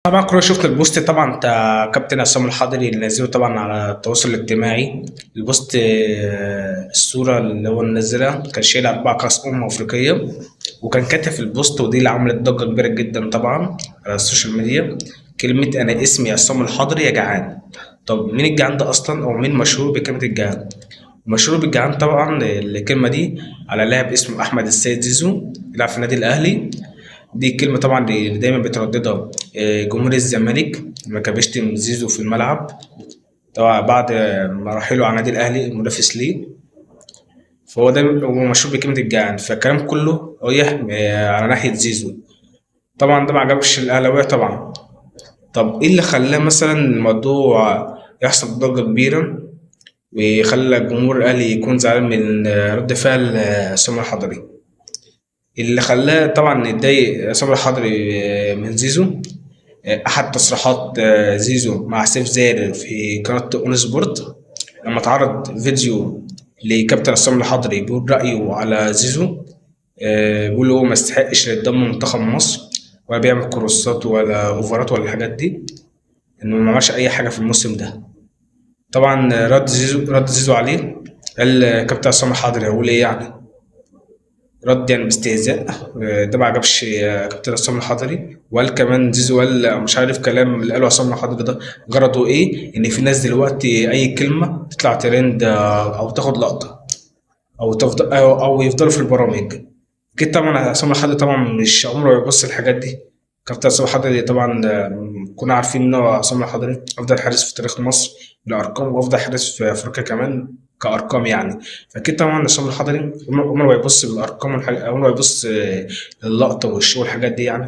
طبعا كلنا شفنا ال post طبعا بتاع كابتن عصام الحضري اللي نزله طبعا على التواصل الاجتماعي. ال post الصورة اللي هو منزلها كان شايل 4 كأس أفريقية، وكان كاتب في ال post، ودي اللي عملت ضجة كبيرة جدا طبعا على ال social media، كلمة أنا اسمي عصام الحضري يا جعان. طب مين الجعان ده أصلا، أو مين مشهور بكلمة الجعان؟ مشهور بالجعان طبعا الكلمة دي على لاعب اسمه أحمد السيد زيزو، بيلعب في النادي الأهلي. دي الكلمة طبعا اللي دايما بترددها جمهور الزمالك لما كان بيشتم زيزو في الملعب، طبعا بعد ما رحيله على النادي الأهلي المنافس ليه، فهو دايما هو مشهور بكلمة الجعان، فالكلام كله رايح على ناحية زيزو. طبعا ده ما عجبش الأهلاوية طبعا. طب إيه اللي خلاه مثلا الموضوع يحصل ضجة كبيرة ويخلى الجمهور الأهلي يكون زعلان من رد فعل عصام الحضري؟ اللي خلاه طبعا يتضايق عصام الحضري من زيزو احد تصريحات زيزو مع سيف زاهر في قناة اون سبورت، لما اتعرض فيديو لكابتن عصام الحضري بيقول رأيه على زيزو، بيقول هو ما يستحقش يتضم منتخب مصر، ولا بيعمل كروسات ولا اوفرات ولا الحاجات دي، انه ما عملش اي حاجة في الموسم ده. طبعا رد زيزو عليه قال كابتن عصام الحضري هقول ايه يعني، رد يعني باستهزاء، ده ما عجبش كابتن عصام الحضري. وقال كمان زيزو قال مش عارف كلام اللي قاله عصام الحضري ده غرضه ايه، ان في ناس دلوقتي اي كلمة تطلع ترند او تاخد لقطة او تفضل او يفضلوا في البرامج. اكيد طبعا عصام الحضري طبعا مش عمره يبص الحاجات دي. كابتن عصام الحضري طبعا كنا عارفين ان هو عصام الحضري افضل حارس في تاريخ مصر بالارقام، وافضل حارس في افريقيا كمان كارقام يعني. فاكيد طبعا عصام الحضري عمره ما يبص بالارقام والحاجات، عمره ما يبص للقطه والشو والحاجات دي يعني.